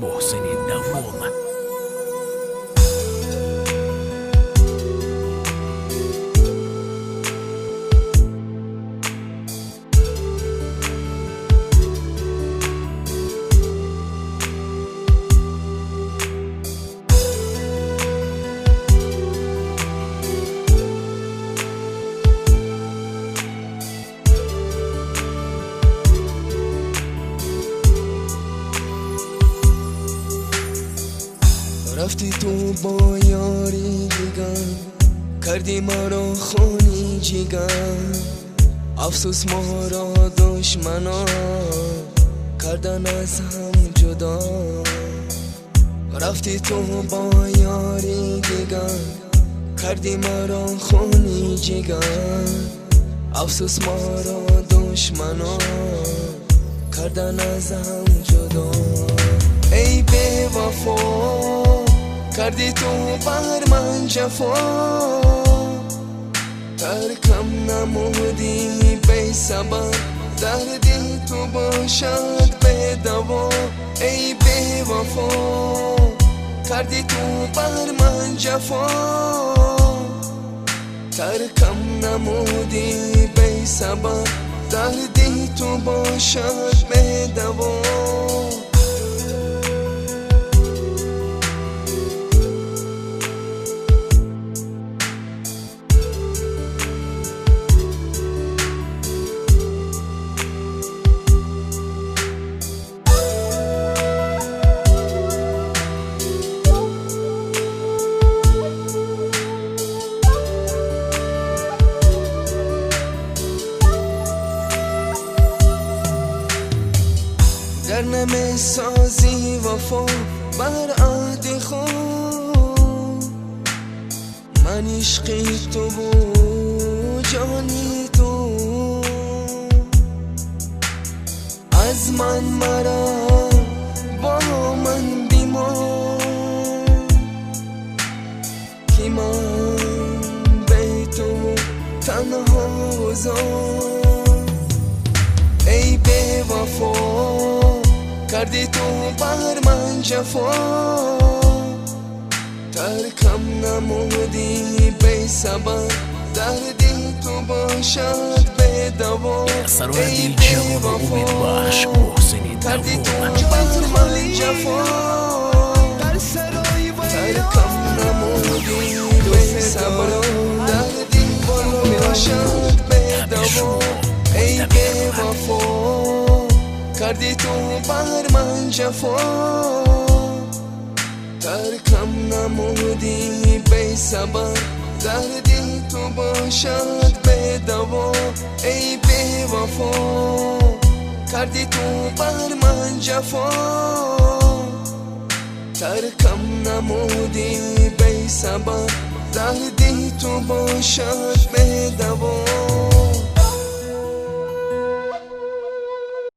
Муҳсини Давом. رفتی تو با یاری دیگر، کردی مرا خونی جگر. افسوس ما را دشمنا کردن از هم جدا. رفتی تو با یاری دیگر، کردی مرا خونی جگر. افسوس ما را دشمنا کردن از هم جدا. ای بی وفا کردی تو بر من جفا، ترکم نمودی بی سبب، دردی تو باشد به دوا. ای بی وفا کردی تو بر من جفا، ترکم نمودی بی سبب، دردی تو باشد به دوا. گر نمی سازی وفا بر عهد خود، من عشقی تو و جانی تو. از من مرا با من بیمان، که من به تو تنها زار. ای بی وفا کردی تو بر من جفا، ترکم نمودی بی سبب، دردی تو باشد به دوا. سرورди جوان امیدبخش محسنی کردی تو دوم. بر من جفا، ترکم نمودی بی سبب، دردی تو باشد به دوا. ای بی وفا کردی تو بر من جفا، ترکم نمودی بی سبب، دردی تو باشد به دوا. ای بی وفا کردی تو بر من جفا، ترکم نمودی بی سبب، دردی تو باشد به دوا.